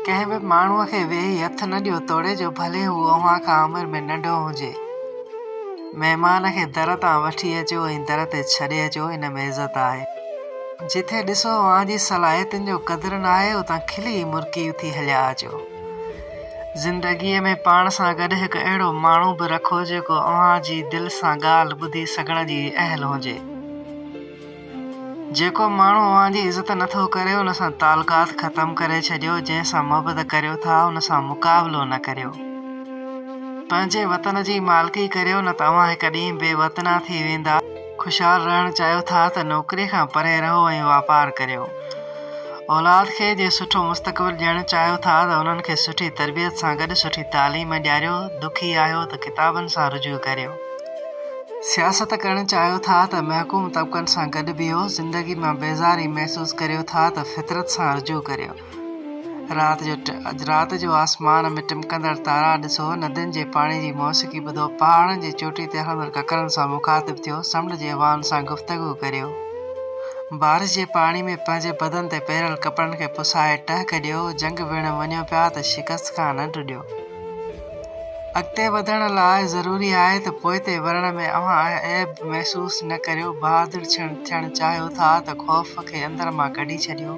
ڪنهن به ماڻهوء کي ويهي هٿ نه ڏيو توڙي جو ڀلي هو اوهان کان عمر ۾ ننڍو هجي. مهمان کي در تان وٺي اچو ۽ در تي ڇڏي اچو ان ۾ عزت آهي. جٿي ڏسو اوهان جي صلاحيتن جو قدر ناهي اتان کلي مرڪي اٿي هليا اچو. زندگيء ۾ پاڻ سان گڏ هڪ اهڙو ماڻهو به رکو جيڪو اوهان جي دل سان ڳالهه ٻڌي سگهڻ جي اهل هجي. جيڪو ماڻهو اوهان جي عزت نه ٿو ڪري ان سان تعلقات ختم ڪري ڇڏيو، جنهن سان محبت ڪريو ٿا ان سان مقابلو نه ڪريو. پنهنجي وطن جي مالڪي ڪريو نه ته اوهان هڪ ڏينهن بي وطنا ٿي ويندا. خوشحال رهڻ چاهيو ٿا ته نوڪري کان پري رهو ۽ واپار ڪريو. اولاد کي جي سٺو مستقبل ڏيڻ چاهيو ٿا ته انهن کي سٺي تربيت سان گڏ سٺي تعليم ڏياريو، دکي آهيو ته ڪتابن سان رجوع ڪريو. سياست ڪرڻ چاهيو ٿا ته محڪوم طبقن سان گڏ بيهو، زندگي مان بيزاري محسوس ڪريو ٿا ته فطرت سان رجوع ڪريو. رات جو رات جو آسمان ۾ ٽمڪندڙ تارا ڏسو، ندين جي پاڻي جي موسيقي ٻڌو، پهاڙن جي چوٽي تي هلندڙ ڪڪرن سان مخاطب ٿيو، سمنڊ جي هوائن سان گفتگو ڪريو. بارش جي پاڻي ۾ پنهنجي بدن تي پهريل ڪپڙن کي پسائي ٽهڪ ڏيو، جنگ وڙهڻ وڃو پيا ته شڪست کان نه ڊڄو. اڳتي وڌڻ لاء ضروري آهي ته پوئتي ورڻ ۾ اوهان عيب محسوس نه ڪريو. بهادر ٿيڻ چاهيو ٿا ته خوف کي اندر مان ڪڍي ڇڏيو.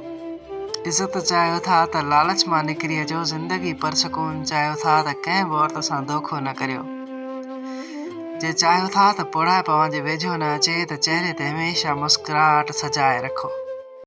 عزت چاهيو ٿا ته لالچ مان نڪري اچو. زندگي پرسڪون چاهيو ٿا ته ڪنهن به عورت سان دوکو نه ڪريو. جي چاهيو ٿا ته پوڙهائپ اوهان جي ويجهو نه اچي ته چهري تي هميشه مسڪراهٽ سجائي رکو.